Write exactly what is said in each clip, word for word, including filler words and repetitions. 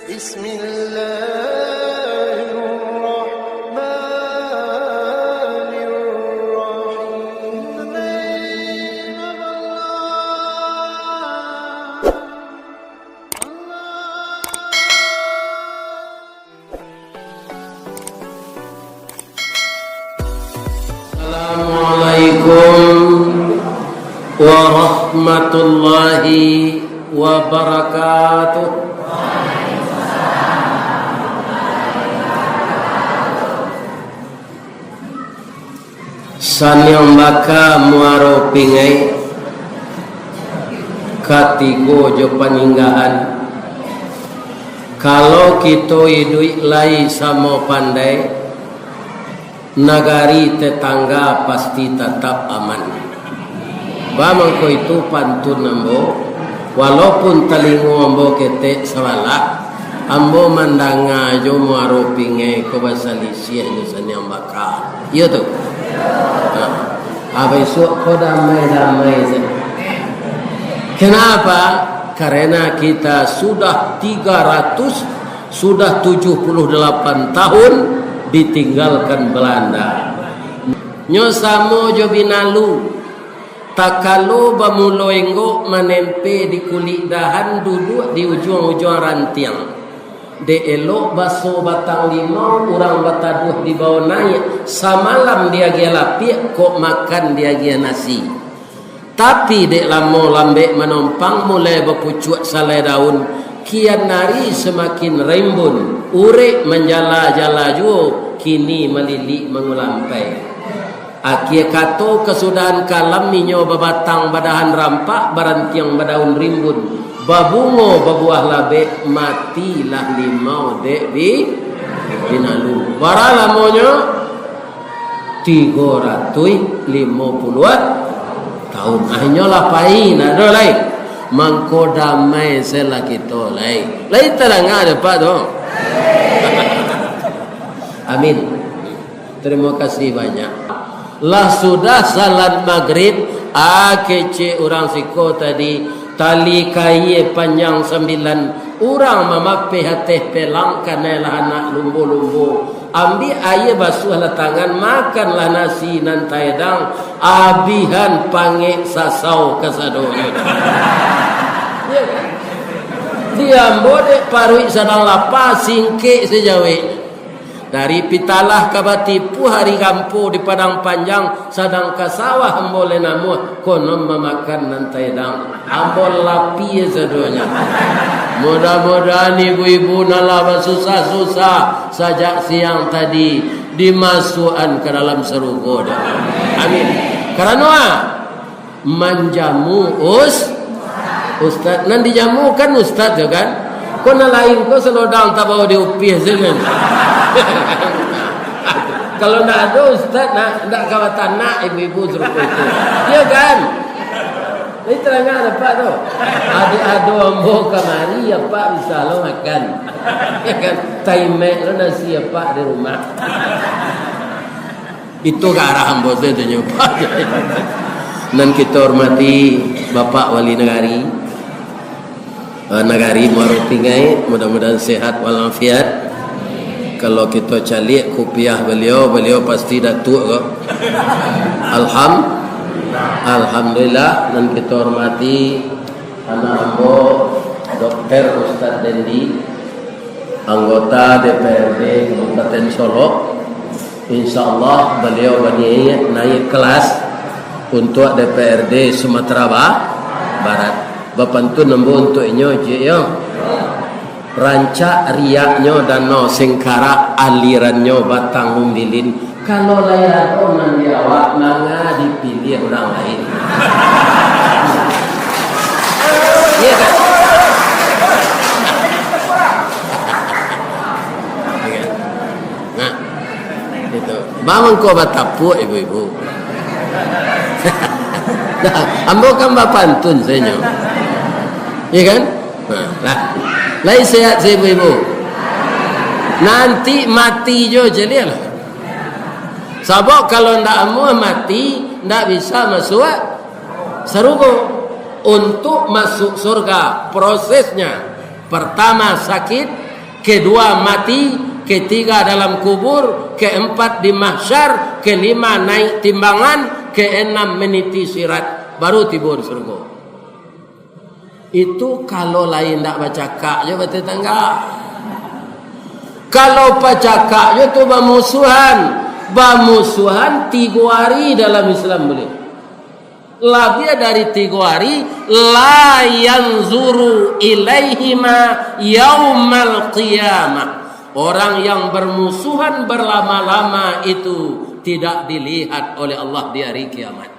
Bismillahirrahmanirrahim. Assalamualaikum warahmatullahi wabarakatuh. Saniang baka Muaro Pingai, katigo jo paninggahan. Kalau kito iduik lai samo pandai, nagari tetangga pasti tatap aman. Ba mangko itu pantun ambo, walaupun talingo ambo ketek sabalak, ambo mandanga jo Muaro Pingai ko basalisiah jo Saniang Baka. Iyo tu. Ha. Ha, bisuak ko damai-damai sajo. Kenapa? Karena kita sudah tiga ratus, sudah tujuh puluh delapan tahun ditinggalkan Belanda. Nyo samo jo binalu. Takalo bamulo enggok manempe di kulik dahan, duduak di ujuang-ujuang rantiang. Dek elok baso batang limau, urang bataduah dibao naiak, samalam diagiah lapiak, kok makan diagiah nasi. Tapi dek lamo lambek manompang, mulai bapucuak salai daun, kian ari samakin rimbun, urek manjala-jala juo, kini malilik mangulampai. Akia kato kasudahan kalam, inyo babatang badahan rampak, barantiang badaun rimbun, babungo babuah labek, matilah limau dek bi-, binalu. Bara lamonyo? Tigo ratuih limo puluah taun. Akhirnyo lah pai, ndak ado lai. Mangko damai selah kito lai. Lai tadanga dek Pak tu? Amin. Tarimo kasih banyak. Lah sudah salat magrib, ah, kecek urang siko tadi, tali kaia panjang sambilan, urang mamapeh ateh pelang, kanai lah anak lumbo-lumbo. Ambiak aia basuahlah tangan, makanlah nasi nan taedang, abihan pangek sasau kasadonyo. Di ambo dek paruik sadang lapa, singkek sajawek. Dari Pitalah ka Batipuah, ari Gampo di Padang Panjang, sadang ka sawah ambo lai namuah, konon mamakan nan taedang. Ambo lapie sadonyo. Mudah-mudahan ibu-ibu nan lah basusah-susah sajak siang tadi, dimasuakan ka dalam sarugo dek. Amin. Karano ah, manjamu us-, ustad. Nan dijamu kan ustad tu kan? Ko nan lain ko salodang tabao di upiah se kan? Kalau ndak ado ustad, nak, ndak ka batanak ibu-ibu sarupo itu. Iyo kan? Jadi tarang dek Apak tu. Adik ado ambo kamari, Apak bisa lo makan. Iyo kan? Taimek lo nasi Apak di rumah. Itu ka arah ambo tu, tunyo. Nan kito hormati Bapak Wali Nagari, eh, Nagari Muaro Pingai, mudah-mudahan sehat walafiat. Kalau kito caliak kupiah baliau, baliau pasti Datuak ko. Alham-, Alhamdulillah, nan kito hormati anak ambo, Dokter Ustaz Dendi, anggota D P R D Kabupaten Solok. Insya Allah, baliau baniaik naiak kelas untuak D P R D Sumatera Ba-, Barat. Bapantun ambo untuak inyo, ciek yo. Rancak riaknyo Danau Singkarak, alirannyo Batang Umbilin. Kalau lai ado nan di awak, manga dipiliah urang lain. Iya kan? Iya kan? Nah, itu. Bang mangko batapuak ibu-ibu. Nah, ambo kan bapantun sajo. Iya kan? Nah, lah. Lai sehat sa ibu-ibu? Nanti mati jo caliak lah. Sabab kalau ndak amuah mati, ndak bisa masuak sarugo. Untuk masuk surga, prosesnya, pertama sakit, Kedua mati, ketiga dalam kubur, keempat di mahsyar, kelima naik timbangan, keenam meniti sirat, baru tibo di surga. Itu kalau lai ndak bacakak jo batetangga. Kalau bacakak jo tu bamusuhan, bamusuhan tigo hari dalam Islam buliah. Labiah dari tigo hari, la yanzuru ilaihima yaumal qiyamah. Orang yang bermusuhan berlama-lama itu tidak dilihat oleh Allah di hari kiamat.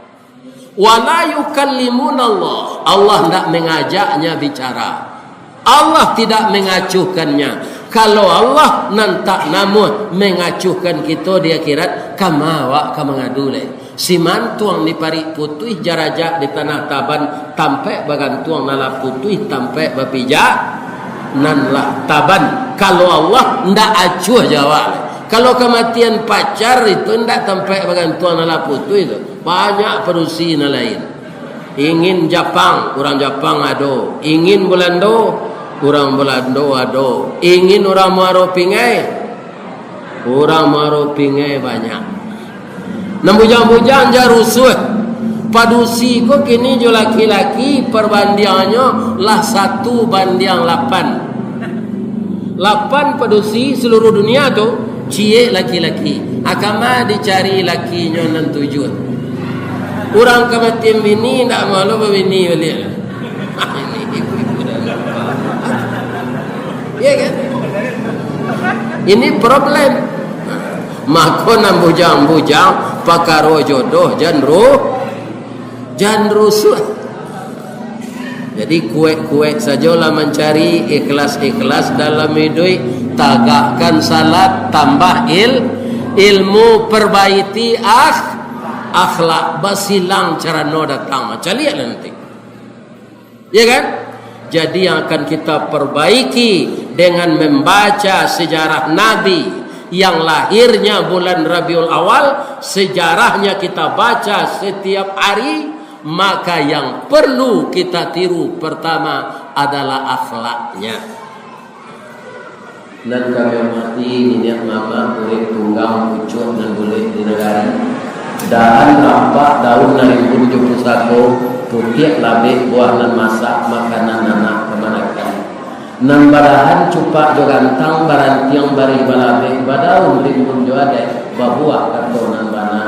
Wala yukallimunallah. Allah ndak mengajaknya bicara. Allah tidak mengacuhkannya. Kalau Allah nan tak namuah mengacuhkan kito di akhirat, kama awak ka mangadu lai? Simantuang di parik putuih, jarajak di tanah taban, tampek bagantuang nan lah putuih, tampek bapijak nan lah taban. Kalau Allah ndak acuah jo awak lai. Kalau kamatian pacar itu ndak tampek bagantuang nan lah putuih tu. Banyak padusi nan lain. Ingin Japang, urang Japang ado. Ingin Bulando, urang Bulando ado. Ingin urang Muaro Pingai, urang Muaro Pingai banyak. Nan bujang-bujang jan rusuah. Padusi ko kini jo laki-laki parbandiangnyo lah satu bandiang lapan. Lapan padusi saluruah dunia tu, ciek laki-laki. A kama dicari lakinyo nan tujuah? Urang kamatian bini, ndak malu babini baliak. Ini ibu-ibu dan bapak. Iya kan? Ini problem. Mako nan bujang-bujang pakaro jodoh jan ru-, jan rusuah. Jadi, kuek-kuek sajolah mancari, ikhlas-ikhlas dalam iduik, tagakkan salat, tambah il-, ilmu, perbaiki akh-, akhlak, basilang carano datang, caliaklah nanti. Ya kan? Jadi, yang akan kita perbaiki dengan membaca sejarah Nabi yang lahirnya bulan Rabiul Awal, sejarahnya kita baca setiap hari, maka yang perlu kita tiru pertama adalah akhlaknya. Nan kami hormati niniak mamak, urek tunggang pucuak nan bulek di nagari, daan rampak daun nan rimbun jo pusako, putiak labek buah nan masak, makanan anak kamanakan. Nan badahan cupak jo gantang, barantiang barih balabek, badaun rimbun jo adaik, babuah kato nan bana.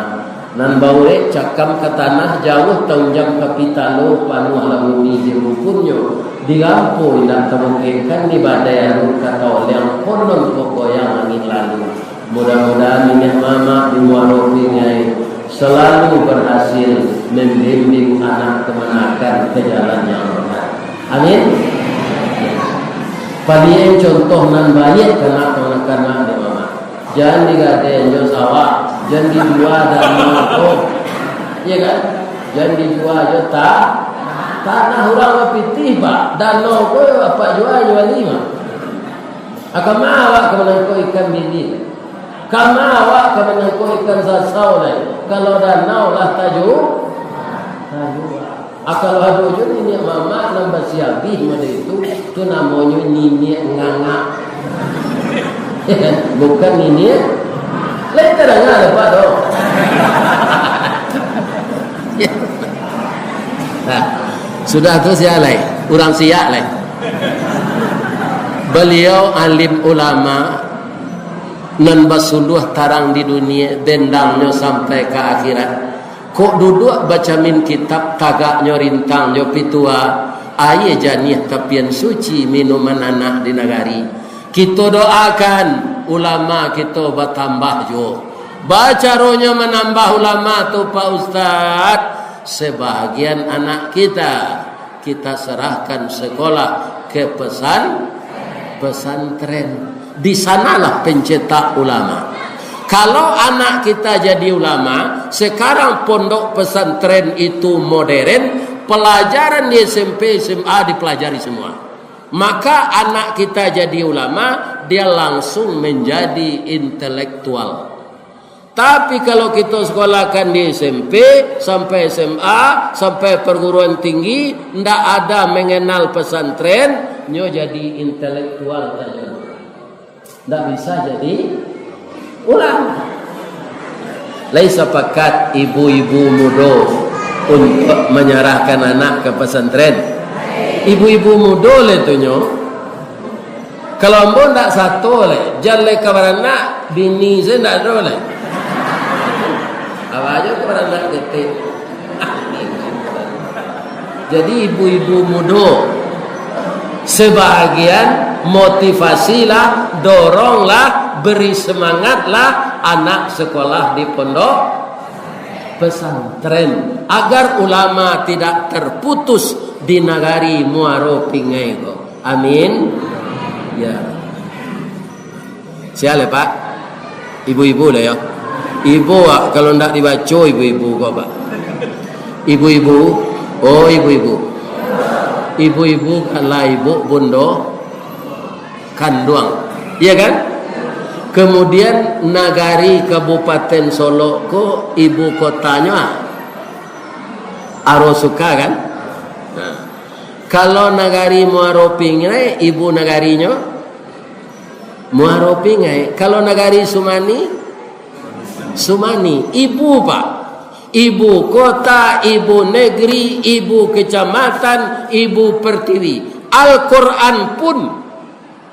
Nan baurek cakam ka tanah, jauah taunjam ka pitalo, panuahlah bumi di rumpunnyo, dirampo indak tabukekkan, di badai arun ka taoliang, konon kok goyang angin lalu. Mudah-mudahan niniak mamak di Muaro Pingai salalu barhasil mambimbing anak kamanakan ka jalan yang benar. Amin. Paliang contoh nan baiak ka anak kamanakan, niniak mamak. Jan digadaian jo sawah, jan dijua danau ko. Iya kan? Jan dijua jo ta-, tanah urang bapitih, Pak. Danau ko Apak jua jo bali mah. A kama awak ka manangkok ikan bilik? Kama awak ka manangkok ikan sasau lai? Kalau danau lah taju-, tajua. A, kalau ado juo niniak mamak nan basiabih model itu, tu namonyo niniak ngangak. Bukan niniak, lain tadanga dapek tu. Nah, sudah tu sia lai, urang siak lai. Baliau alim ulama nan basuluah tarang di dunia, dendangnyo sampai ka akhirat. Kok duduak bacamin kitab, tagaknyo rintang jo pitua, aia janiah tapian suci minuman anak di nagari. Kito doakan ulama kito batambah juo. Bacaronyo manambah ulama tu, Pak Ustaz, sebahagian anak kita kita serahkan sekolah ke pesan-, pesantren. Di sanalah pencetak ulama. Kalau anak kita jadi ulama, sekarang pondok pesantren itu modern, pelajaran di S M P, S M A dipelajari semua. Maka anak kita jadi ulama, dia langsung menjadi intelektual. Tapi kalau kito sekolahkan di S M P sampai S M A, sampai perguruan tinggi, ndak ada mengenal pesantren, nyo jadi intelektual sajo. Ndak bisa jadi ulama. Lai sapakat ibu-ibu mudo untuak manyarahkan anak ka pasantren? Ibu-ibu mudo lai tu nyo. Kalau ambo ndak sato lai, jan lai ka baranak, bini se ndak ado lai. Apo ajo ka baranak ketek. Jadi ibu-ibu mudo, sebahagian motivasilah, doronglah, beri semangatlah anak sekolah di pondok pesantren, agar ulama tidak terputus di nagari Muaro Pingai ko. Amin. Ya. Sia lai, Pak? Ibu-ibu lah, yo. Ibu, ah, kalau ndak dibaco ibu-ibu ko, Pak. Ibu-ibu, oh, ibu-ibu. Ibu-ibu kan lah ibu bundo kanduang. Iya kan? Kemudian nagari Kabupaten Solok ko ibu kotanyo, ah, Aro Suka kan? Nah. Kalau nagari Muaro Pingai, ibu nagarinyo Muaro Pingai. Kalau nagari Sumani, Sumani. Ibu, Pak. Ibu kota, ibu negeri, ibu kecamatan, ibu pertiwi. Al-Quran pun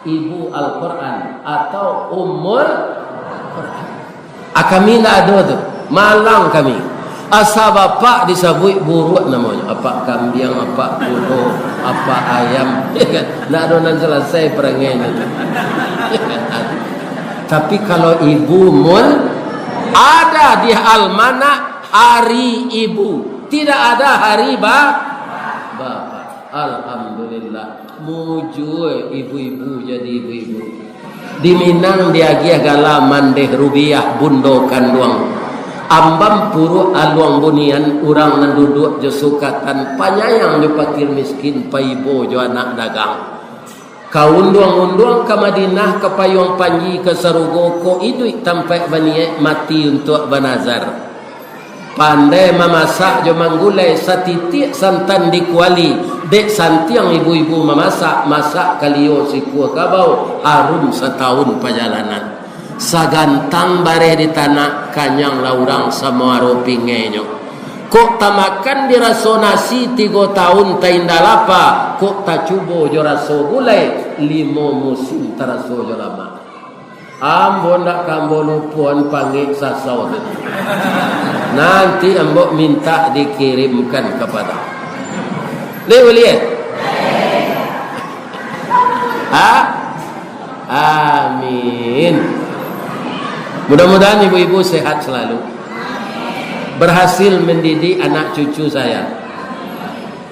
ibu Al-Quran atau Ummul Quran. Ah, kami ndak ado tu. Malang kami. Asa bapak disabuik buruak namonyo. Apak kambiang, apak kudo, apak ayam. Ndak ado nan salasai parangainyo tu. Tapi kalau ibu mun ada di almanak hari ibu, tidak ada hari ba-, bapak. Alhamdulillah. Mujua ibu-ibu jadi ibu-ibu. Di Minang diagiah gala mandeh rubiah bundo kanduang. Ambam puruak aluang bunian, urang nan duduak jo sukatan, panyayang jo pakir miskin, paibo jo anak dagang. Ka unduang-unduang, ka Madinah, ka payuang panji, ka sarugo, kok iduik tampaik baniaik, mati untuak banazar. Pandai mamasak jo manggulai, satitiak santan di kuali, dek santiang ibu-ibu mamasak, masak kalio sikua kabau, harum satahun pajalanan. Sagantang bareh di tanak, kanyanglah urang samuaro pingainyo. Kok tamakan diraso nasi tigo tahun taindak lapa, kok tacubo jo raso gulai, limo musim taraso jo lamak. Ambo ndak ka ambo lupoan pangik sasau tu. Nanti ambo minta dikirimkan ka Padang. Boleh, boleh? Ha? Amin. Mudah-mudahan ibu-ibu sehat selalu. Berhasil mendidik anak cucu saya.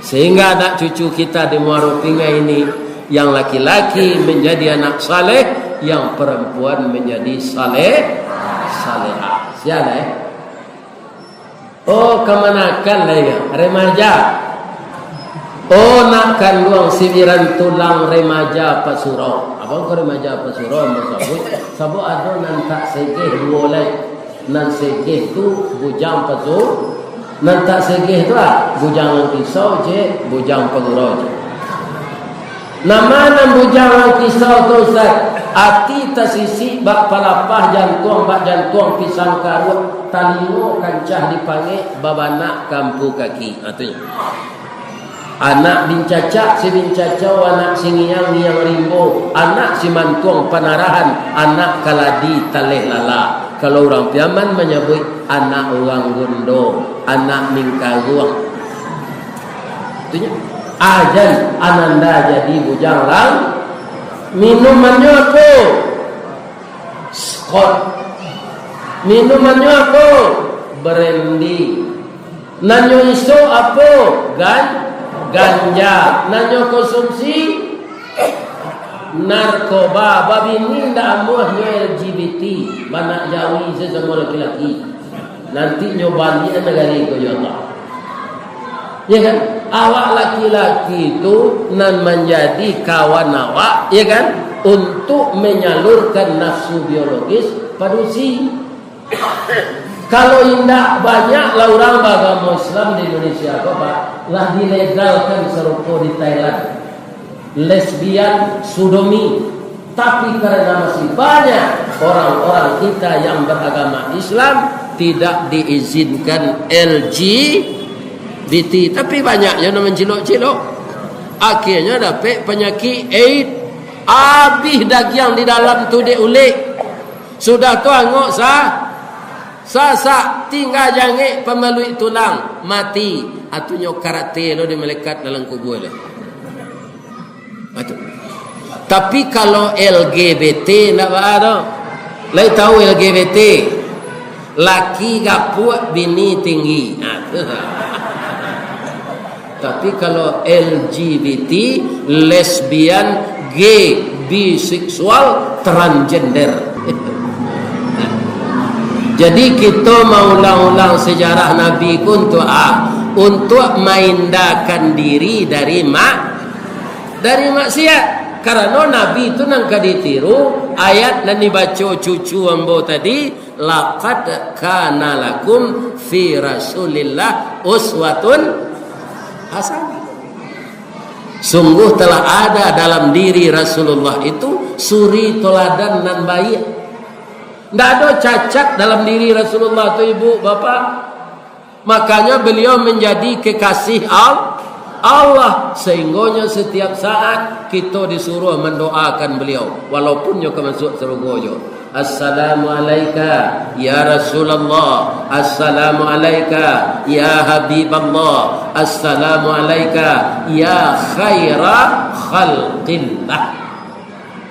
Sehingga anak cucu kita di Muaro Pingai ini, yang laki-laki menjadi anak saleh, yang perempuan menjadi saleh, salehah. Sia lai? Oh, kamanakan lai yo? Remaja. Oh, nak kanduang sibiran tulang remaja Pasurau. Apo ko remaja Pasurau ambo sabuik? Sabab ado nan tak segeh duo lai. Nan segeh tu bujang pasu-, nan tak segeh tu, ah, bujang nan pisau je, bujang pagurau je. Nama nan bujang nan pisau tu, Ustaz? Ati tasisik bak palapah, jantuang bak jantuang pisang karuak, talingo kancah dipangek, babanak kampu kaki. Ha, tu nyo. Anak bincacak si bincacau, anak si ngiang, ngiang rimbo, anak si mantuang panarahan, anak kaladi taleh lala. Kalau urang Piaman manyabuik, anak urang gundo, anak mingkaruang. Tu nyo. Ajan ananda jadi bujang lang. Minumannyo apo? Scott. Minumannyo apo? Brandy. Nan nyo isok apo? Gan-, ganja. Nan nyo konsumsi narkoba. Babini ndak amuah nyo L G B T, banak jawi sasamo laki-laki. Nanti nyo baliak nagari ko jo Allah. Ya kan? Awak laki-laki tu nan manjadi kawan awak, ya kan? Untuk menyalurkan nafsu biologis padusi. Kalau indak, banyaklah urang baagamo Islam di Indonesia ko, Pak, lah dilegalkan sarupo di Thailand. Lesbian, sodomi. Tapi karena masih banyak orang-orang kita yang beragama Islam tidak diizinkan L G B T, tapi banyaknya nan mancilok-cilok. Akhirnya dapek panyakik AIDS, abih dagiang di dalam tu dek ulek. Sudah tu angok sa-, sasak, tingga jangek pambaluik tulang, mati. Atunyo karate lo di malaikat dalam kubua lo. Atu. Tapi kalau L G B T ndak baa doh. Lai tahu L G B T? Laki gapuak, bini tinggi. Nah, tu. Tapi kalau L G B T, lesbian, gay, biseksual, transgender. Jadi, kito maulang-ulang sejarah Nabi ko untuak a-, untuak maindakan diri dari mak-, dari maksiat. Karano Nabi tu nan ka ditiru, ayat nan dibaco cucu ambo tadi, "Laqad kana lakum fi Rasulillah uswatun hasanah." Sungguh telah ada dalam diri Rasulullah itu suri toladan nan baiak. Ndak ado cacat dalam diri Rasulullah tu, ibu, bapak. Makanya beliau menjadi kekasih Al-, Allah, sehinggonyo setiap saat kito disuruh mendoakan beliau, walaupun nyo ka masuk sarugo jo. "Assalamu alaika ya Rasulullah, assalamu alaika ya Habiballah, assalamu alaika ya khaira khalqillah."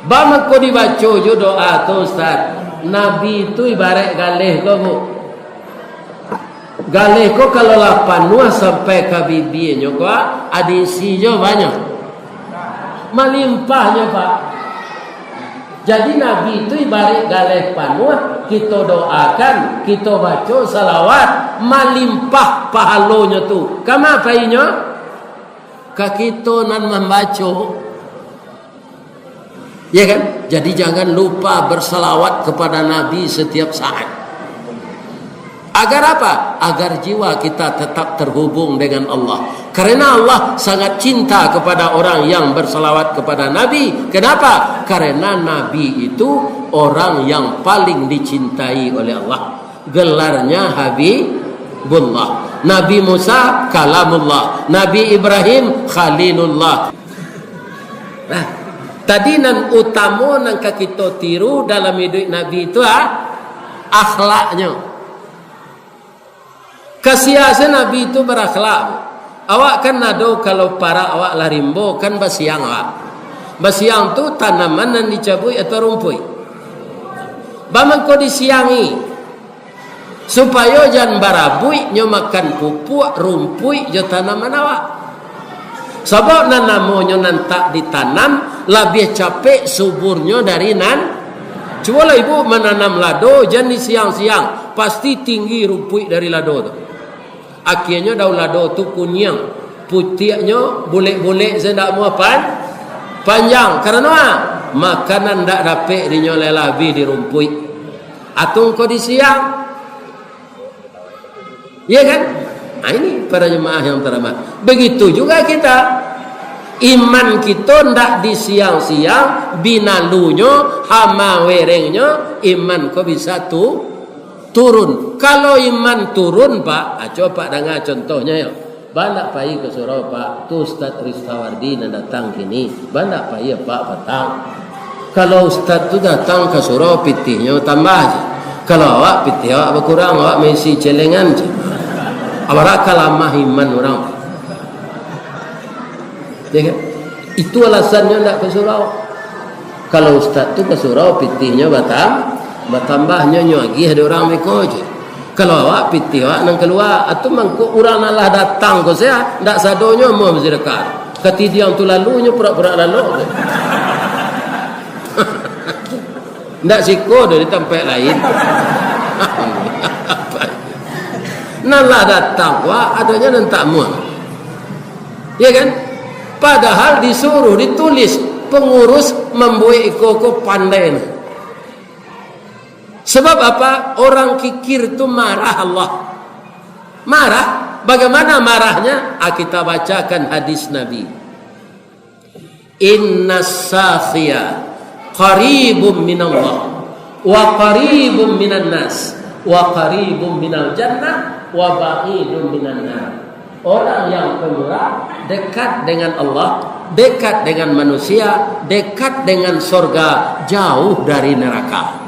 Baa mangko dibaco jo doa tu, Ustaz? Nabi tu ibarat galeh ko, Bu. Galeh ko kalau lah panuah sampai ka bibinyo ko, a, diisi jo banyak. Malimpahnyo, Pak. Jadi, Nabi tu ibarat galeh panuah, kito doakan, kito baco salawat, malimpah pahalonyo tu. Kama painyo? Ka kito nan mambaco. Ya kan? Jadi, jangan lupa bersalawat kepada Nabi setiap saat. Agar apa? Agar jiwa kita tetap terhubung dengan Allah. Karena Allah sangat cinta kepada orang yang bersalawat kepada Nabi. Kenapa? Karena Nabi itu orang yang paling dicintai oleh Allah. Gelarnya Habibullah. Nabi Musa Kalamullah. Nabi Ibrahim Khalilullah. Nah, tadi nan utamo nan ka kito tiru dalam iduik Nabi tu, ah, akhlaknyo. Ka sia se Nabi tu barakhlak. Awak kan ado, kalau parak awak lah rimbo, kan basiang awak. Basiang tu tanaman nan dicabuik atau rumpuik. Baa mangko disiangi? Supayo jan barabuik nyo makan pupuak, rumpuik jo tanaman awak. Sabab nan namonyo nan tak ditanam, labiah capek suburnyo dari nan. Cubolah ibu mananam lado, jan di siang-siang, pasti tinggi rumpuik dari lado tu. Akhianyo daun lado tu kuniang, putiaknyo bulek-bulek se ndak amuah pan-, panjang. Karano a? Makanan ndak dapek dinyo lai lah abih di rumpuik. Atau engkau di siang. Iya kan? Nah, ini para jemaah yang terhormat. Begitu juga kita. Iman kito ndak di siang-siang, binalunyo, hama werengnyo, iman ko bisa tu turun. Kalau iman turun, Pak, ah, cubo Pak danga contohnyo, yo. Baa ndak pai ka surau, Pak? Tu Ustaz Ristawardi nan datang kini. Baa ndak pai, Pak, patang? Kalau Ustaz tu datang ka surau, pitihnyo tambah se. Kalau awak, pitih awak bakurang, awak maisi celengan se. Awak ka lamah iman urang. Ya kan? Itu alasannyo ndak ka surau. Kalau Ustaz tu ka surau, pitihnyo batam-, batambah, nyo, nyo agiah dek urang beko je. Kalau awak, pitih awak nan kalua, atau mangko urang nan lah datang ko sia, ndak sadonyo amuah basadakah. Katidiang tu lalu, nyo purak-purak lalok. Ndak siko doh di tampek lain. Nan lah datang ko, adonyo nan tak amuah. Ya kan? Padahal disuruh, ditulis, pengurus mambuek iko ko pandai. Sebab apa? Orang kikir tu marah Allah. Marah. Bagaimana marahnya? Ah, kita bacakan hadis Nabi. Innas sakhiya Qaribum minallah, wa qaribum minan nas, wa qaribum minal jannah, wa ba'idum minan nar. Orang yang pemurah dekat dengan Allah, dekat dengan manusia, dekat dengan sorga, jauh dari neraka.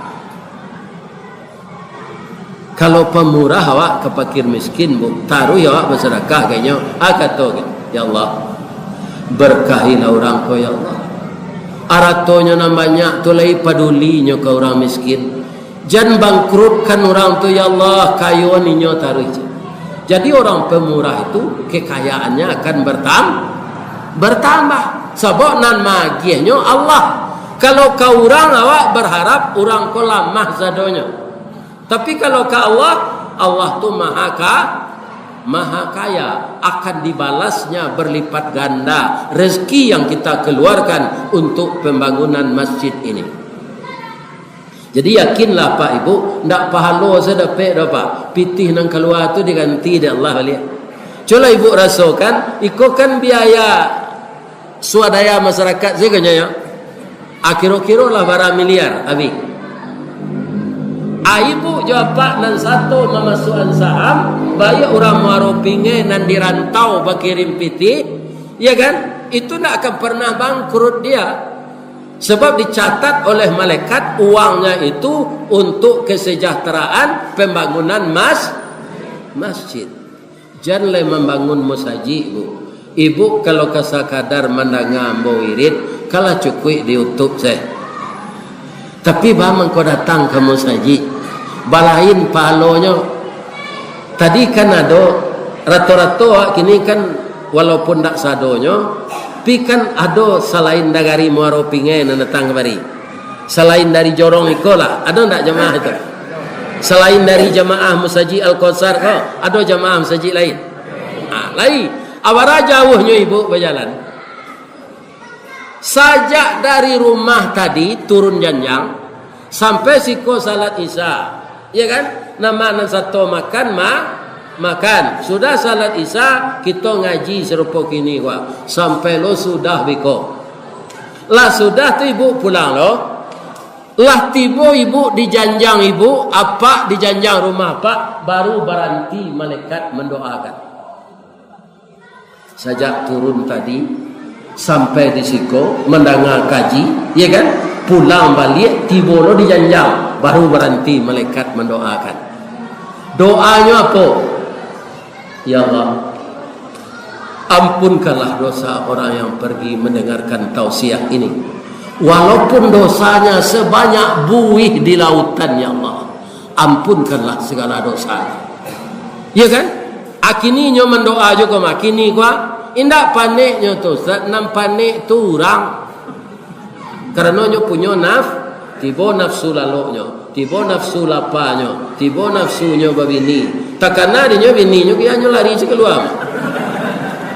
Kalau pamurah awak ka pakir miskin, Bu, taruih awak basadakah ka inyo. Ah, kato, "Ya Allah, berkahilah urang ko, ya Allah. Aratonyo nan banyak tu lai padulinyo ka urang miskin. Jan bangkrutkan urang tu, ya Allah, kayoan inyo taruih." Jadi, orang pemurah itu kekayaannya akan bertam-, bertambah. Sabab nan maagiahnyo Allah. Kalau ka urang, awak berharap urang ko lamah sadonyo. Tapi kalau ka Allah, Allah tu maha ka-, maha kaya, akan dibalasnya berlipat ganda rezeki yang kita keluarkan untuk pembangunan masjid ini. Jadi yakinlah Pak Ibu, ndak pahalo sajo dapek doh Pak, pitih nan kalua tu diganti dek Allah baliak. Cubolah Ibu rasokan, iko kan biaya swadaya masyarakat sajo nyo, yo. Ah, kiro-kiro lah bara miliar abih. Ah, ibu jo apak nan sato mamasuakan saham, baiak urang Muaro Pingai nan di rantau bakirim pitih, ya kan? Itu ndak akan pernah bangkrut dia. Sebab dicatat oleh malaikat uangnya itu untuk kesejahteraan pembangunan mas-, masjid. Jan lai mambangun musajik, Bu. Ibu kalau ka sakadar mandanga ambo wirid, kalah cukuik di YouTube sajo. Tapi ba mangko datang ka musajik, balain pahalonyo. Tadi kan ado, rato-rato awak kini kan, walaupun ndak sadonyo, tapi kan ado salain nagari Muaro Pingai nan datang kamari. Salain dari jorong iko lah, ado ndak jamaah itu? Salain dari jamaah Musajik Al-Kautsar ko, ado jamaah musajik lain? Ah, lain. Abara jauahnyo ibu bajalan. Sajak dari rumah tadi turun janjang, sampai siko salat Isya. Ya kan? Nama nan sato makan, ma-, makan. Sudah salat Isya, kito ngaji sarupo kini ko. Sampai lo sudah biko. Lah sudah tu ibu pulang lo. Lah tibo ibu di janjang ibu, apak di janjang rumah apak, baru baranti malaikat mandoakan. Sajak turun tadi, sampai di siko, mandanga kaji, ya kan? Pulang baliak, tibo lo di janjang, baru baranti malaikat mandoakan. Doanyo apo? Ya Allah, ampunkanlah dosa orang yang pergi mendengarkan tausiah ini. Walaupun dosanya sebanyak buih di lautan, ya Allah, ampunkanlah segala dosanya. Ya kan? Akini nyo mandoa jo ko, makini ko, indak panek nyo tu, Ustaz, nan panek tu urang. Karano nyo punyo naf-, tibo nafsu laloknyo, tibo nafsu lapanyo, tibo nafsunyo babini. Takana dinyo bininyo, kianyo lari se kalua.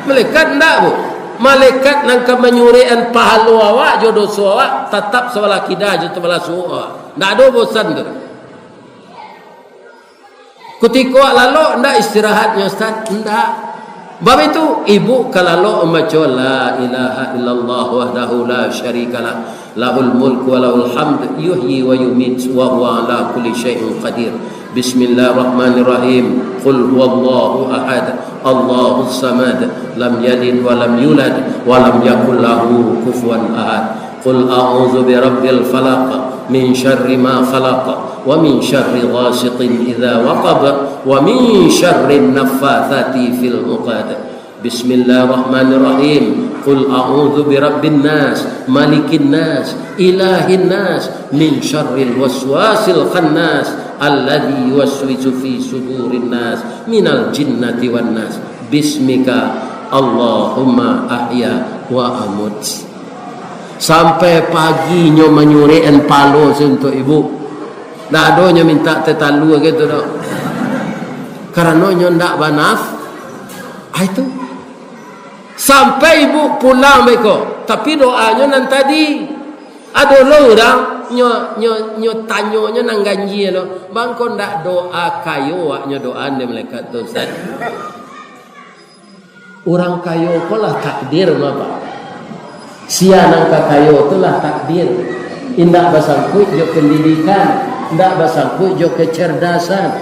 Malaikat ndak, Bu. Malaikat nan ka manyurekan pahalo awak jo doso awak, tatap sabalah kida jo sabalah suok awak. Ndak ado bosan tu. Kutiko awak lalok, ndak istirahatnyo, Ustaz? Ndak. Bab itu, ibu ka lalok mambaco, "La ilaha illallah wahdahu la syarikalah, lahul mulku wa lahul hamd, yuhyi wa yumit, wa huwa ala kulli syai'in qadir. Bismillahirrahmanirrahim. Qul huwallahu ahad, Allahus samad, lam yalid wa lam yulad, wa lam yakul lahu kufuwan ahad. Qul a'udzu birabbil falaq, min syarri ma khalaq, wa min syarri ghasiqin idza waqab, wa min syarrin naffatsati fil 'uqad. Bismillahirrahmanirrahim. Qul a'udzu birabbin nas, malikin nas, ilahin nas, min syarril waswasil khannas, alladzi yuwaswisu fi sudurin nas, minal jinnati wan nas. Bismika Allahumma ahya wa amut." Sampai pagi nyo manyurekan pahalo se untuak ibu. Ndak ado nyo minta teh talua gitu doh. Karano nyo ndak banaf-, ah, itu. Sampai ibu pulang beko, tapi doanyo nan tadi. Ado lo urang nyo, nyo, nyo tanyo nyo nan ganjia lo, "Bang, ko ndak doa kayo awak nyo doaan dek malaikat tu, Ustaz?" Urang kayo ko lah takdir, Bapak. Sia nan ka kayo tu lah takdir. Indak basangkuik jo pendidikan, indak basangkuik jo kecerdasan.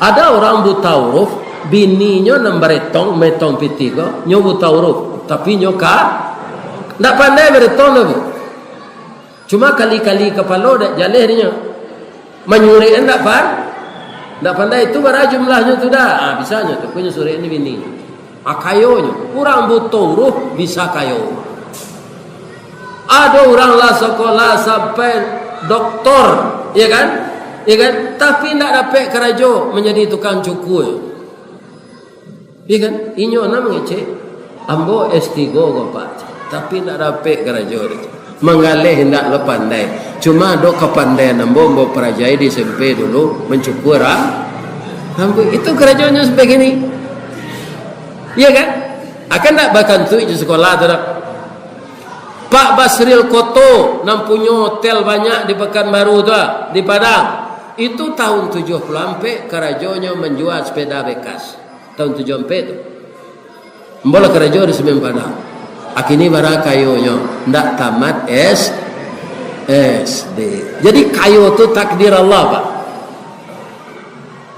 Ada urang buta huruf, bininyo nan baretong, metong pitih ko, nyo buta huruf, tapi nyo ka, ndak pandai baretong doh, Bu. Cuma kali-kali kapalo dek jaleh dinyo. Manyurek ndak pan-, ndak pandai, tu bara jumlahnyo tu dah. Ah, bisanyo tu, punyo surek ni bini. Ah, kayonyo. Urang buto huruf bisa kayo. Ado urang lah sakolah sampai doktor, ya kan? Ya kan? Tapi ndak dapek karajo manjadi tukang cukur. Iya kan? Inyo nan mangecek, "Ambo S tigo ko, Pak, tapi ndak dapek karajo." Manggaleh indak lo pandai. Cuma ado kapandaian ambo, ambo parajai di S M P dulu, mancukur, ah. Ambo, itu karajonyo sampai kini. Iya kan? Akan ndak bakantuik di sekolah tu dah. Pak Basril Koto nan punyo hotel banyak di Pekanbaru tu, ah, di Padang. Itu tahun tujuh puluh ampek karajonyo manjua sepeda bekas. Tahun tujuh ampek tu. Ambo lah karajo di Semen Padang. Akini bara kayonyo, ndak tamat S-, S D. Jadi kayo tu takdir Allah, Pak.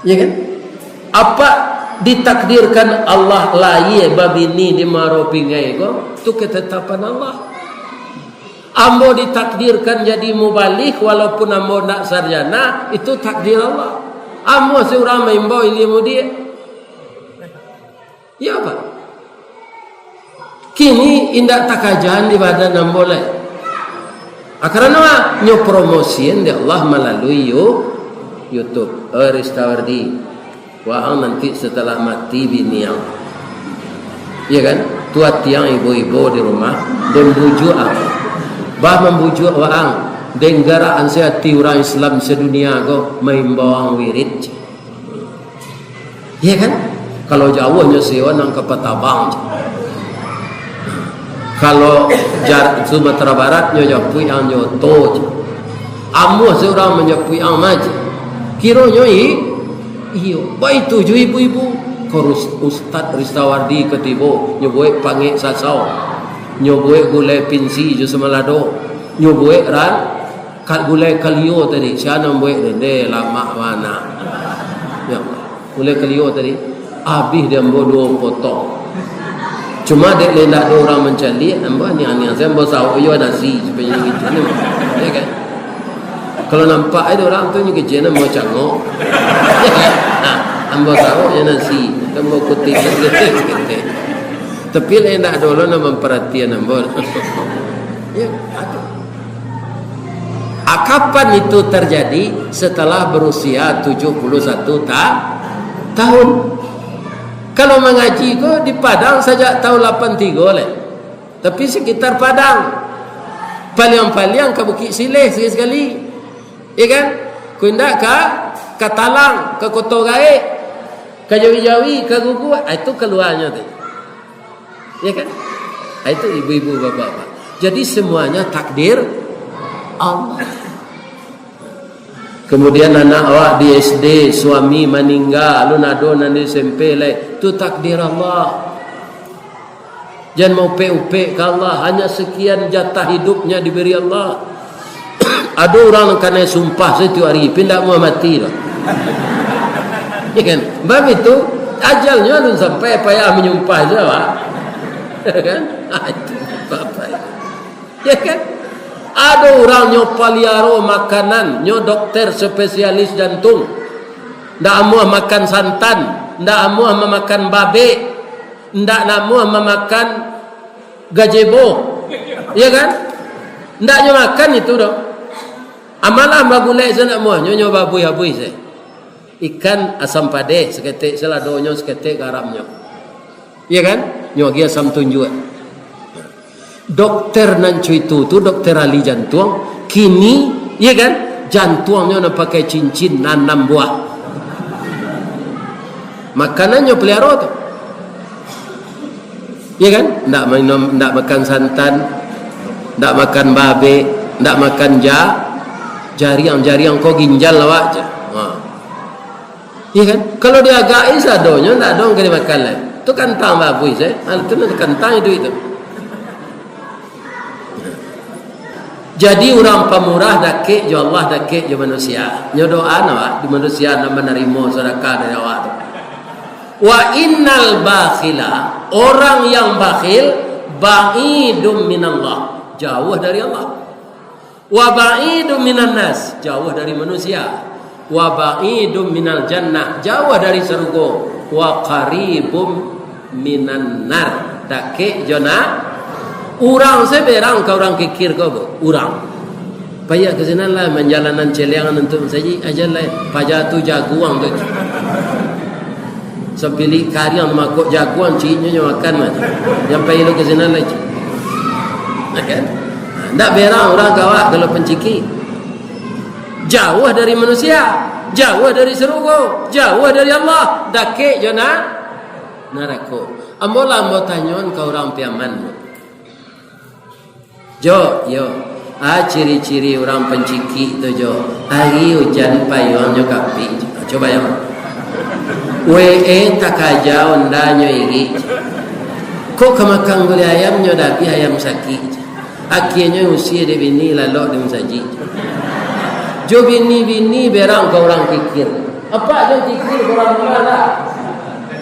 Ya kan? Apa ditakdirkan Allah lahia babini di Muaro Pinggai ko, tu ketetapan Allah. Ambo ditakdirkan jadi mubalig, walaupun ambo ndak sarjana, itu takdir Allah. Ambo surang maimbau ilimu diak. Iyo, Pak. Kini indak takajan di badan ambo lai. Ah, karano, ah, nyo promosian dek Allah malalui You-, YouTube. Eh, Ristawardi, waang nanti setelah mati bini ang. Iya kan? Tu ati ang ibo-ibo di rumah, den bujuak ang. Bah mambujuak waang, den garak ansai ati urang Islam sadunia ko maimbau ang wirid. Iya kan? Kalau jauahnyo sewa nan ka Patabang. Kalau jar-, Sumatera Barat nyo japuik ang jo oto. Amuah surang manjapuik ang mah. Kironyo i-, iyo, baitu jo ibu-ibu. Ko Rus-, Ustaz Ristawardi ka tibo, nyo buek pangek sasau. Nyo buek gulai pinsi jo samalado. Nyo buek ran-, Ka-, gulai kalio tadi, sia nan buek tu, deh, lamak bana. Ya Allah, gulai kalio tadi, abih di ambo duo potong. Cuma dek lai ndak ado urang mancaliak, ambo aniang-aniang sajo, ambo sauak iyo nasi, supaya inyo kecek ni. Ya kan? Kalau nampak ado urang tu, inyo kecek ni ambo cangok. Ya kan? Nah, ambo sauak iyo nasi, ambo kutik saketek. Tapi lai ndak ado lo nan mamparatian ambo. Ya, ado. Ah, kapan itu terjadi? Setelah berusia tujuh puluh satu ta-, tahun. Kalau mangaji ko di Padang sajak tahun lapan tigo lai. Tapi sekitar Padang. Paliang-paliang ka Bukik Sileh sakali-sakali. Ya kan? Ko indak ka, ka Talang, ka Koto Gaek, ka Jawi-Jawi, ka Guguak. Ah, itu kaluanyo tu. Ya kan? Ah, itu ibu-ibu, bapak-bapak. Jadi, semuanya takdir Allah. Kemudian anak awak di S D, suami maningga, alun ado nan di S M P lai. Tu takdir Allah. Jan maupek-upek ka Allah, hanya sekian jatah hidupnya diberi Allah. Ado urang nan kanai sumpah satiok ari, tapi indak amuah mati doh. Ya kan? Bab itu, ajalnyo alun sampai, payah manyumpah se, Pak. Ya kan? Ah, itu bapak. Ya kan? Ado urang nyo paliaro makanan, nyo dokter spesialis jantung. Ndak amuah makan santan, ndak amuah mamakan babek, ndak amuah mamakan gajebo. Ya kan? Ndak nyo makan itu doh. Amalah bagulek se ndak amuah, nyo, nyo babuih-abuih se. Ikan asam padeh saketek, saladonyo saketek garamnyo. Iya kan? Nyo agiah asam tunjuak. Dokter nan cuitu tu, dokter ahli jantuang, kini, iya kan? Jantuangnyo nan pakai cincin anam buah. Makanannyo peliharo tu. Iya kan? Ndak minum, ndak makan santan, ndak makan babek, ndak makan ja-, jariang. Jariang ko ginjal awak je. Ha. Iya kan? Kalau diagahi sadonyo, ndak ado nan ka dimakan lai. Tu kantang babuih se. Ha, tu nan kantang iduik tu. Jadi, urang pamurah dakek jo Allah, dakek jo manusia. Nyo doa awak di manusia nan manarimo sadakah dari awak tu. Wa innal bakhila, orang yang bakhil, ba'idum minallah, jauh dari Allah. Wa ba'idum minan nas, jauh dari manusia. Wa ba'idum minal jannah, jauh dari sarugo. Wa qaribum minan nar, dakek jo na-, urang sabarang ka urang kikir ko, bu? Urang. Payah ka sinan lah, manjalanan celiangan untuak masajik, aja lah, paja tu jaguang tu. Sapilik kariang makok jaguang, ciiknyo nyo makan mah. Jan pai lo ka sinan lai, ciik. Nah, kan? Ndak berang urang ka awak kalau pancikik. Jauah dari manusia, jauah dari sarugo, jauah dari Allah, dakek jo na-, narako. Ambo lah ambo tanyoan ka urang Piaman tu. Jo, yo. Ah, ciri-ciri urang pancikik tu, jo. Ari ujan payuangnyo kapik, jo. Cubo yo. W E takaja, onda nyo irik. Kok ka makan gulai ayam, nyo dabiah ayam sakik. Akhianyo usia dek bini, lalok di musajik. Jo bini-bini berang ka urang kikir. Apak jan kikir ka urang rumah lah.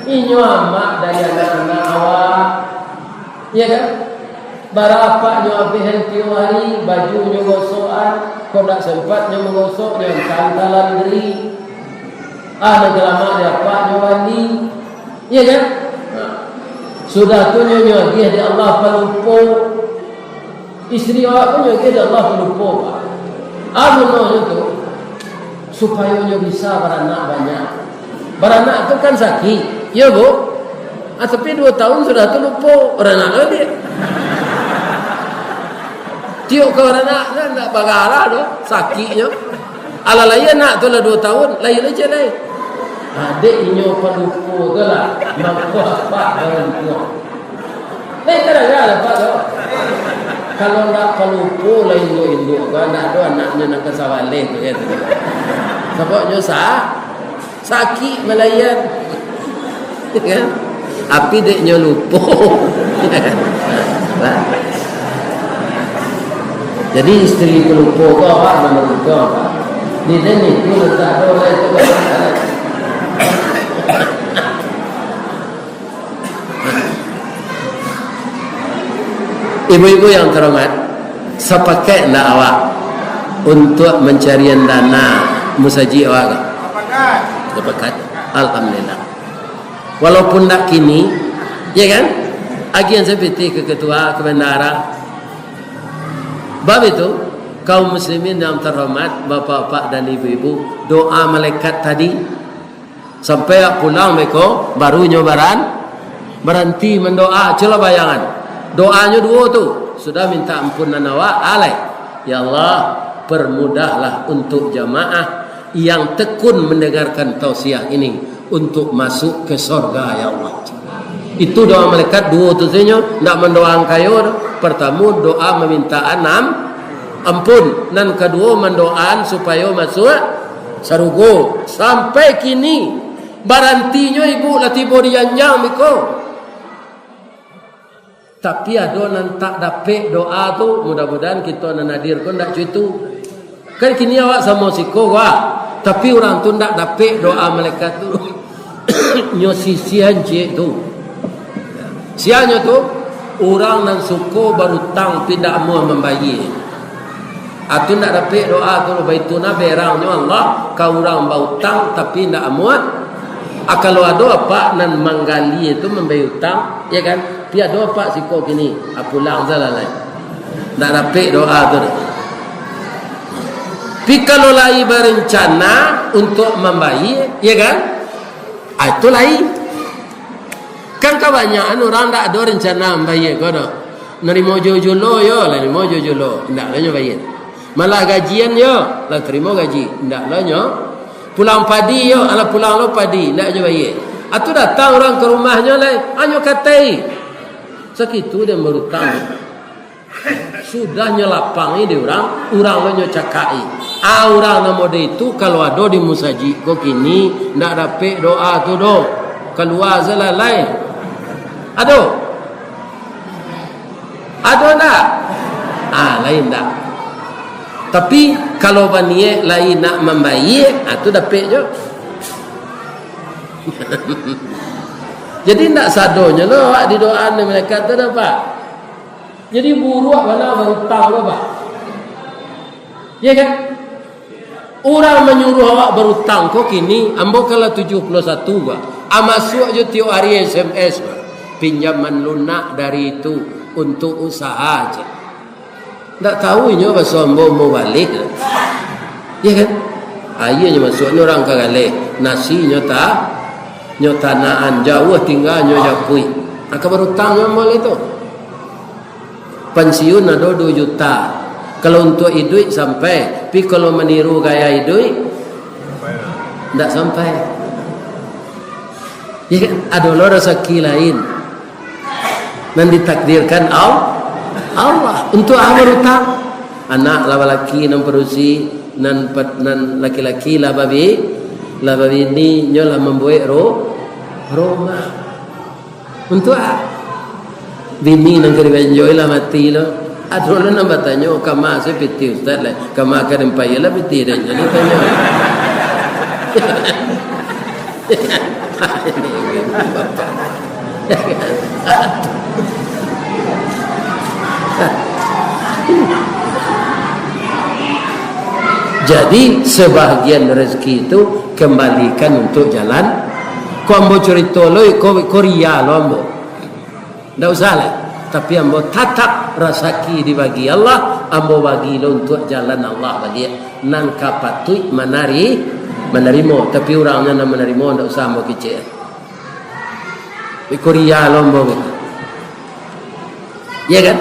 Inyo amak dari anak-anak awak. Iya kan? Bara apak nyo abih tiok hari, bajunyo gosokan, kok ndak sempat nyo mangosok, nyo antaan ka landri. Ah, nan ka lamak di apak nyo bali. Iya kan? Nah. Sudah tu nyo, nyo agiah dek Allah palupo. Isteri awak pun nyo agiah dek Allah palupo, Pak. Ah, gunonyo tu, supayo nyo bisa baranak banyak. Baranak tu kan sakik, iyo, Bu? Ah, tapi duo tahun sudah tu lupo, baranak lagi. Tiok ka baranak kan ndak bagarah doh, sakiknyo. Alah lahia anak tu lah duo tahun, lahia lai ciek lai. Ah, dek inyo palupo tu lah, mangko apak baruntuang. Lai tadanga dek apak tu. Kalau ndak palupo lah induak-induak tu, ndak ado anaknyo nan ka sabaleh tu, ya tu. Sabab nyo sa-, sakik malahian. Kan? Tapi dek nyo lupo. Nah. Jadi isteri ko lupo ko awak nan marugikan, Pak. Di den itu letak tu, lah itu. Ibu-ibu yang terhormat, sapakaik ndak awak untuak mancarian dana musajik awak ko? Sapakaik. Alhamdulillah. Walaupun ndak kini, ya kan? Agian sapiti ka ketua, ka bendahara. Bab itu, kaum muslimin yang terhormat, bapak-bapak dan ibu-ibu, doa malaikat tadi, sampai pulang beko, baru nyo baran-, baranti mandoa. Cubolah bayangan. Doanyo duo tu. Sudah minta ampunan awak, alai. Ya Allah, permudahlah untuk jamaah yang tekun mendengarkan tausiah ini untuk masuk ke sorga, ya Allah. Itu doa malaikat duo tu sajo, ndak mandoaan kayo doh. Pertamo, doa mamintaan am-, ampun. Nan kaduo, mandoaan supayo masuak sarugo. Sampai kini, barantinyo ibu lah tibo di janjang biko. Tapi ado nan tak dapek doa tu, mudah-mudahan kito nan hadir ko ndak co itu. Kan kini awak samo siko, wah. Tapi urang tu ndak dapek doa malaikat tu. Nyo sisian ciek tu. Sianyo tu, urang nan suko barutang tapi ndak amuah mambayie. Ah, tu ndak dapek doa tu, baitu nah berangnyo Allah ka urang bautang tapi ndak amuah. Ah, kalau ado apak nan manggali tu mambayie utang, ya kan? Pi ado apak siko kini, ah, pulang salah lai. Ndak dapek doa tu doh. Pi kalau lai barencana untuak mambayie, ya kan? Ah, itu lai. Kan kabanyakan urang ndak ado rencana mambayie ko doh. Narimo jo julo yo, narimo jo julo. Ndak lo nyo bayie. Malah gajian yo, lah tarimo gaji. Ndak lo nyo. Pulang padi yo, alah pulang lo padi. Ndak nyo bayie. Atu datang urang ka rumahnyo lai, anyo katai. Sakitu den barutang. Sudah nyo lapangi di urang, urang lo nyo cakak-i. Ah, urang nan model itu kalau ado di musajik ko kini, ndak dapek doa tu doh. Kalua salah lai. Ado? Ado ndak? Ah, lain ndak. Tapi, kalau baniaik lai nak mambaiak, ah, tu dapek jo. Jadi, ndak sadonyo lo awak didoaan dek malaikat tu, Pak. Jadi, buruak bana barutang lo, Pak. Iya kan? Urang manyuruah awak barutang ko kini, ambo kan lah tujuah puluah satu, Pak. Ah, masuak jo tiok ari S M S, Pak. Pinjaman lunak dari itu untuk usaha, cek. Ndak tahu inyo baso ambo mau baliak. Iya kan? Aia nyo masuak, nyo urang ka galeh. Nasi nyo ta-, nyo tanaan, jauah tingga nyo japuik. Aka barutang nyo ambo lai tu. Pansiun ado duo juta. Kalau untuak iduik sampai, tapi kalau maniru gaya iduik, ndak sampai. Iya kan? Ado lo rasaki lain. Nan ditakdirkan Al-, Allah. Untuak a barutang? Anak lah balaki nan padusi, nan pat-, nan laki-laki lah babi-, lah babini, nyo lah mambuek ru-, rumah. Untuak a? Bini nan ka dibanjoi lah mati lo. Ado lo nan batanyo, "Kama asa piti ustaz lai? Kama ka diampai lah piti?" Dan jadi tanyo. Jadi, sebahagian rezeki itu kembalikan untuk jalan. Ko ambo curito lo, ko, ko ria lo ambo. Ndak usah lah. Tapi ambo tatap rasaki dibagi Allah, ambo bagi lo untuak jalan Allah baliak. Nan ka patuik manari-, manarimo. Tapi urangnyo nan manarimo, ndak usah ambo kecek. Iko ria lo ambo. Ya kan?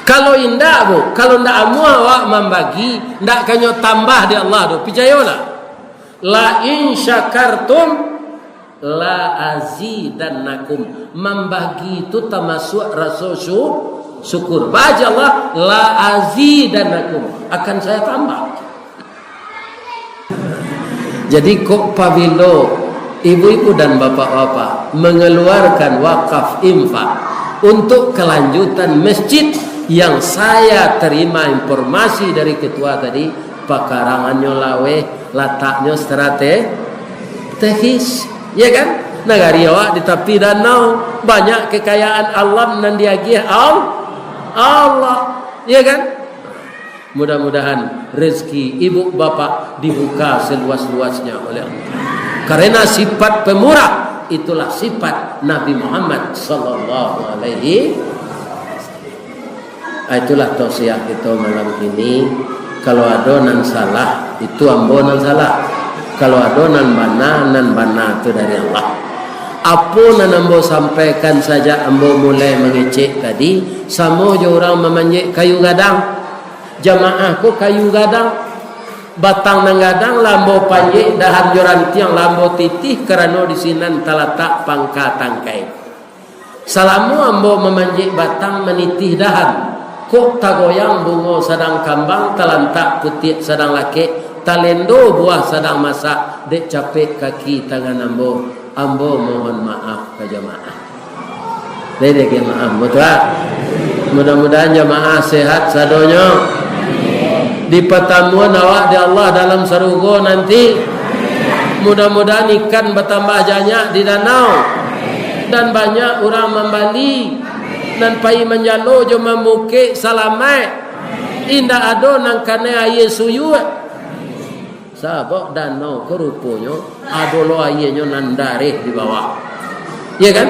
Kalau indak, Bu, kalau ndak amuah awak mambagi, ndak kanyo tambah dek Allah tu. Picayolah. "La in syakartum la azidannakum." Mambagi tu tamasuak raso syu-, syukur. Baa jan Allah, "La azidannakum." Akan saya tambah. Jadi, kok pabilo ibu-ibu dan bapak-bapak mengeluarkan wakaf infak untuk kelanjutan masjid yang saya terima informasi dari ketua tadi, pakarangannyo laweh, lataknyo strategis, ya kan? Nagari awak di tapi danau, banyak kekayaan alam nan diagiah Al-, Allah, ya kan? Mudah-mudahan rezeki ibu bapak dibuka seluas-luasnya oleh Allah. Karena sifat pemurah, itulah sifat Nabi Muhammad sallallahu alaihi wasallam. Ah, itulah tausiah kita malam ini. Kalau ado nan salah, itu ambo nan salah. Kalau ado nan bana, nan bana tu dari Allah. Apo nan ambo sampaikan sajak ambo mulai mangecek tadi, samo jo urang mamanjek kayu gadang. Jamaah ko kayu gadang. Batang nan gadang lah ambo panjek, dahan jo rantiang lah ambo titih, karano di sinan talatak pangka tangkai. Salamo ambo mamanjek batang, manitih dahan, kok tagoyang bungo sadang kambang, talantak putiak sadang lakek, talendo buah sadang masak, dek capek kaki tangan ambo, ambo mohon maaf ka jamaah. Lai diagiah maaf, batua? Mudah-mudahan jamaah sehat sadonyo. Dipatamuan awak dek Allah dalam sarugo nanti. Mudah-mudahan ikan batambah banyak di danau. Dan banyak urang mambali. Nan pai manjalo jo mamukek salamaik. Indak ado nan kanai aia suyuak. Sabab danau ko ruponyo ado lo aianyo nan dareh di bawah. Iya kan?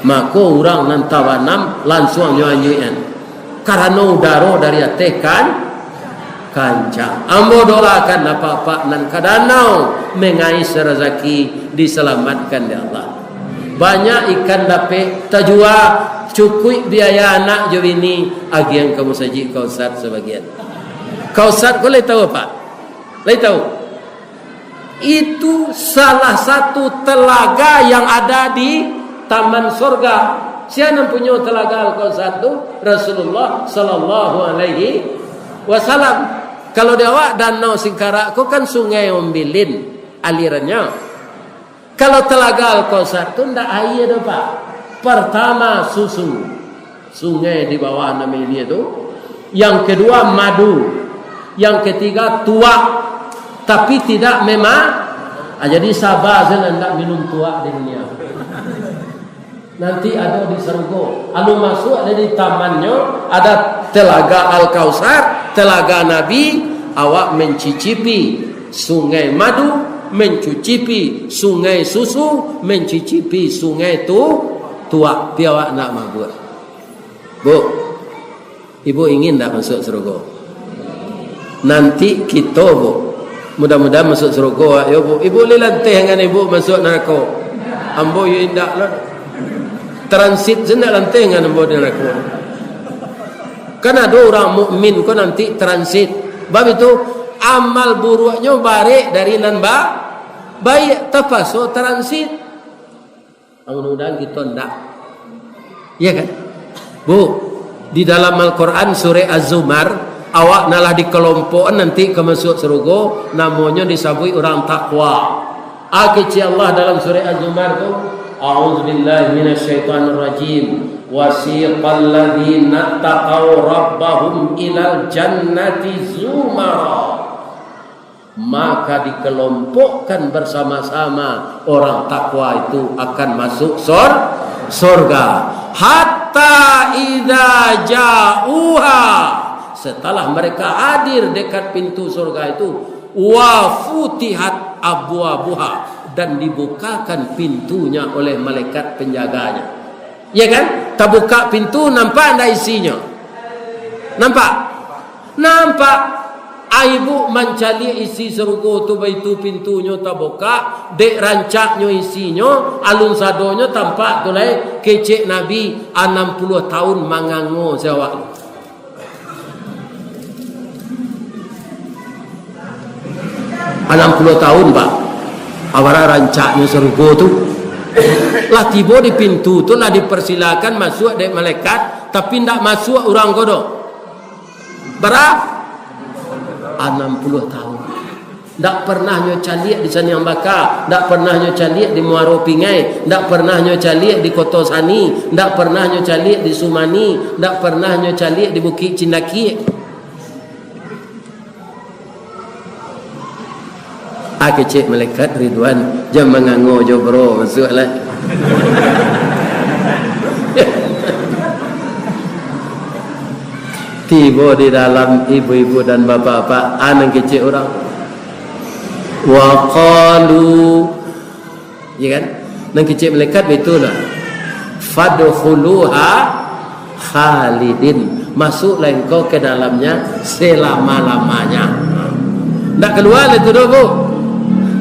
Mako, urang nan tabanam lansuang nyo anyuikan. Karano udaro dari ateh kan kancang. Ambo doakan apak-apak nan ka danau mangais razaki disalamatkan dek Allah. Banyak ikan dapek, tajua, cukuik biaya anak jo bini, agian ka musajik ka ustaz sabagian. Ka ustaz ko lai tahu, Pak? Lai tahu? Itu salah satu telaga yang ada di taman sorga. Sia nan punyo telaga Al-Kautsar tu? Rasulullah sallallahu alaihi wasallam. Kalau di awak, Danau Singkarak ko kan Sungai Ombilin alirannyo. Kalau telaga Al-Kautsar tu ndak aia doh, Pak. Pertama, susu. Sungai di bawah nan mailia tu. Yang kedua, madu. Yang ketiga, tuak, tapi tidak mema-, ah, jadi saba sajo, ndak minum tuak di dunia. Nanti ado di sarugo. Alun masuak dari tamannyo, ada Telaga Al-Kautsar, Telaga Nabi, awak mencicipi sungai madu, mencicipi sungai susu, mencicipi sungai tu, tuak, tapi awak ndak mabuak. Bu, ibu ingin ndak masuak sarugo? Nanti kito, Bu. Mudah-mudahan masuak sarugo, yo, Bu. Ibu lai lanteh angan ibu masuak narako. Ambo yo indak lah. Transit sajo ndak lanteh angan ambo di narako. Kan ado urang mukmin ko nanti transit. Bab itu, amal buruaknyo barek dari nan ba-, baik, tapaso transit. Mudah-mudahan kito ndak. Iya kan? Bu, di dalam Al-Quran surah Az-Zumar, awak nan lah dikelompokkan nanti ka masuak sarugo, namonyo disabuik urang takwa. A kecek Allah dalam surah Az-Zumar tu, "A'udzubillahi minasyaitonirrajim. Wasiqal ladzina taqaw rabbahum ilal jannati zumara." Maka dikelompokkan bersama-sama orang takwa itu akan masuk sor-, sorga. Hatta idza ja'uha, setelah mereka hadir dekat pintu sorga itu, wa futihat abwabuha, dan dibukakan pintunya oleh malaikat penjaganya. Ya kan? Tabuka pintu, nampak ndak isinyo? Nampak? Nampak. Ai, Bu, mancaliak isi sarugo tu, baitu pintunyo tabukak, dek rancaknyo isinyo, alun sadonyo tampak tu lai, kecek Nabi, anam puluah tahun mangango se awak tu. Anam puluah tahun, Pak. Abara rancaknyo sarugo tu. Lah tibo di pintu tu, lah dipersilakan masuak dek malaikat, tapi ndak masuak urang ko doh. Bara? Anam puluah tahun. Ndak pernah nyo caliak di Saniang Baka, ndak pernah nyo caliak di Muaro Pingai, ndak pernah nyo caliak di Koto Sani, ndak pernah nyo caliak di Sumani, ndak pernah nyo caliak di Bukik Cindakiak. Ah, kecek malaikat Ridwan, jan mangango jo, bro, masuaklah. Tibo di dalam, ibu-ibu dan bapak-bapak, ah, nan kecek urang. Wa qalu, ya kan? Nan kecek malaikat baitu lah. Fadkhuluha khalidin. Masuklah engkau ke dalamnya selama-lamanya. Ndak kaluar lah tu doh, Bu.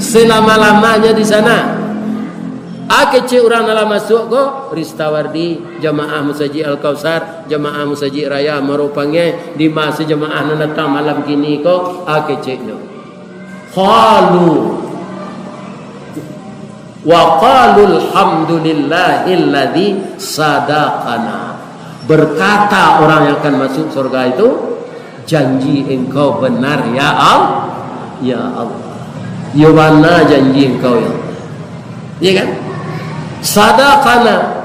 Selama-lamanya di sana. Ah, kecek urang nan lah masuak ko, Ristawardi, jamaah Masajik Al-Kautsar, jamaah Masajik Raya Muaro Pangai, di ma se jamaah nan datang malam kini ko, ah, keceknyo. Qalu, wa qalu alhamdulillahilladzi sadaqana. Berkata orang yang akan masuk surga itu, "Janji Engkau benar, ya Al-, ya Allah. Yo bana janji Engkau, ya Allah." Ya kan? Sadaqana.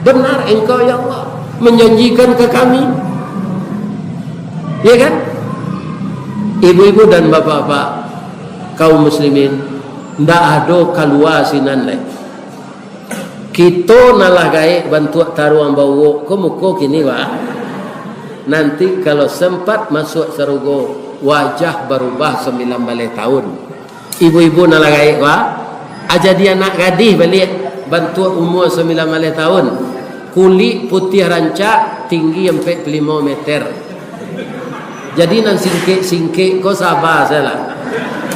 Benar Engkau, ya Allah, menjanjikan ke kami. Ya kan? Ibu-ibu dan bapak-bapak, kaum muslimin, ndak ado kalua sinan lai. Kito nan lah gaek bantuak taruang bauwok ko muko kini, Pak. Nanti kalau sempat masuak sarugo, wajah barubah sambilan baleh tahun. Ibu-ibu nan lah gaek, Pak, ah, jadi anak gadih baliak, bantuak umua sambilan baleh tahun. Kulik putiah rancak, tinggi ampek puluah limo meter. Jadi nan singkek-singkek ko saba sajolah.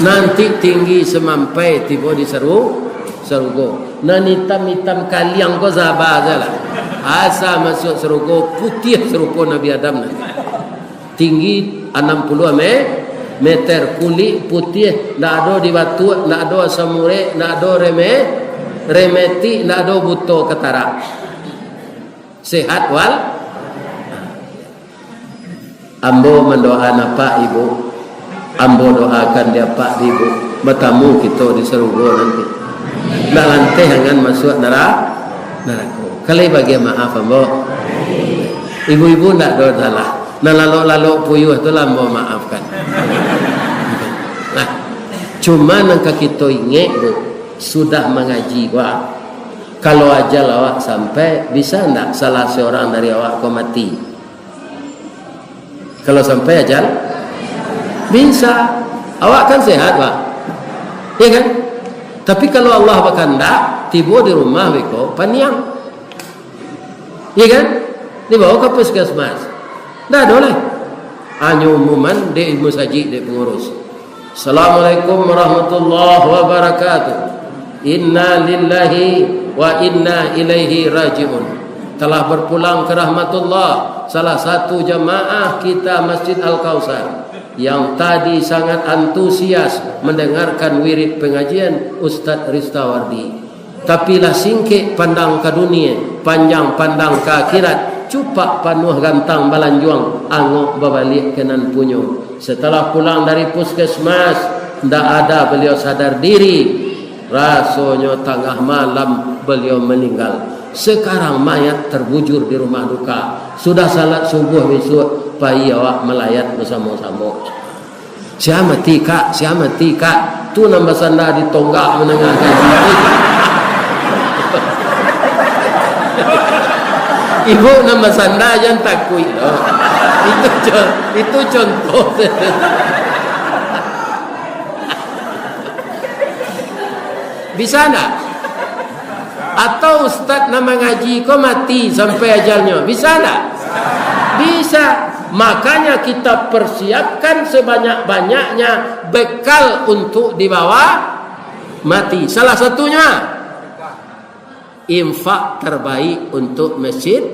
Nanti tinggi samampai tibo di saru-, sarugo. Nan itam-itam kaliang ko saba sajolah. Asa masuak sarugo, putiah sarupo Nabi Adam nanti. Tinggi anam puluah me-, meter, kulik putiah, ndak ado dibatuak, ndak ado asam urek, ndak ado reme-, remetik, ndak ado buto katarak. Sehat wal-, ambo mandoaan apak ibu, ambo doakan di apak di ibu, batamu kito di sarugo nanti. Ndak lanteh angan masuak nara-, narako. Kalai bagian maaf ambo. Ibu-ibu ndak ado salah. Nan lalok-lalok puyuah tu lah ambo maafkan. Nah, cuma nan ka kito ingek, Bu, sudah mangaji, Pak. Kalau ajal awak sampai, bisa ndak salah seorang dari awak ko mati? Kalau sampai ajal, bisa. Awak kan sehat, Pak. Iya kan? Tapi kalau Allah bakandak, tibo di rumah beko paniang. Iya kan? Dibawa ka puskesmas. Ndak ado lai. Hanyo umuman dek musajik, dek pangurus. "Assalamualaikum warahmatullahi wabarakatuh. Inna lillahi wa inna ilaihi raji'un. Telah berpulang ke rahmatullah salah satu jamaah kita Masjid Al-Kautsar yang tadi sangat antusias mendengarkan wirid pengajian Ustadz Ristawardi. Tapi lah singkek pandang ka dunia, panjang pandang ka akhirat, cupak panuah gantang balanjuang, angok babaliak ka nan punyo. Setelah pulang dari puskesmas, ndak ada beliau sadar diri. Rasonyo tangah malam beliau meninggal. Sekarang mayat terbujur di rumah duka. Sudah salat subuh bisuak, pai awak malayat basamo-samo." "Sia mati, Kak? Sia mati, Kak?" Tu nan basanda di tonggak manangah kaji. Ibu nan basanda jan takuik lo. Itu con-, itu contoh. Bisa ndak? Atau ustaz nan mangaji ko mati sampai ajalnyo? Bisa ndak? Bisa. Makanya kita persiapkan sebanyak-banyaknya bekal untuk dibawa mati. Salah satunya, infak terbaik untuk Masjid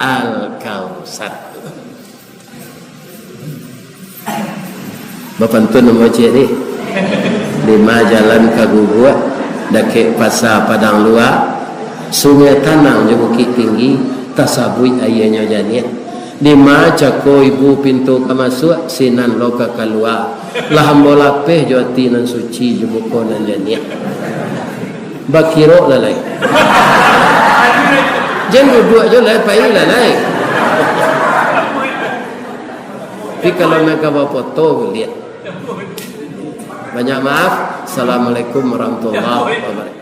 Al-Kautsar. Bapantun ambo ciek ni. Dima jalan ka Guguak, dakek Pasa Padang Lua, Sungai Tanang jo Bukik Tinggi, tasabuik aianyo janiah. Dima cako ibu pintu ka masuak, sinan lo ka kalua. Lah ambo lapeh jo ati nan suci, jo muko nan janiah. Bakirok lah lai. Jan duduak jo lai, pai lah lai. Tapi kalau nak ka bafoto, buliah. Banyak maaf. Assalamualaikum warahmatullahi wabarakatuh.